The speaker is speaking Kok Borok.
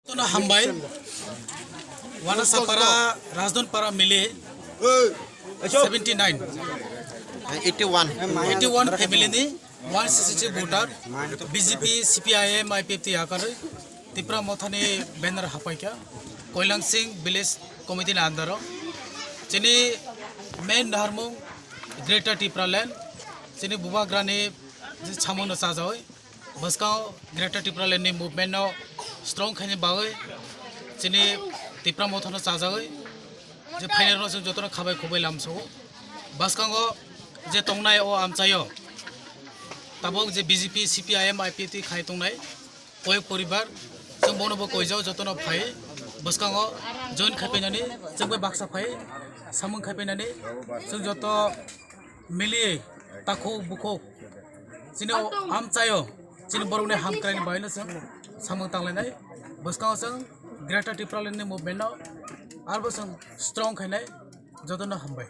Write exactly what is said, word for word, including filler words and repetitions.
Tono hambai. Wanasapara, Rajdhanpara mili seventy nine, eighty one, eighty one family ni one sixty six voter, B J P, C P I M, I P F T yakarwi Tipra Mothani banner hapaikha, Koilang Singh Village Committee ni under o. Chini main naharmung Greater Tipraland, chini bubagrani je samungno chajawi. Bwskango Greater Tipraland ni movement no strong khaini bagwi chini Tipra Motha no chajagwi je phainai rokno chwng jotono khabai khukbai lamsao. Bwskango je tongnai o amchaio tabuk je B J P, C P I M, I P F T khai tongnai koyek poribar, chwng bono bo koijao jotono phai bwskango join khaipainani chwng bai baksa phai samung khaipainani chwng joto mili takhuk bukhuk chini o amchaio chini borokni hamkraini bagwino chwng samung tanglainai. Bwskango chwng Greater Tipraland ni movement no arbo chwng strong khainai. Jotono hambai.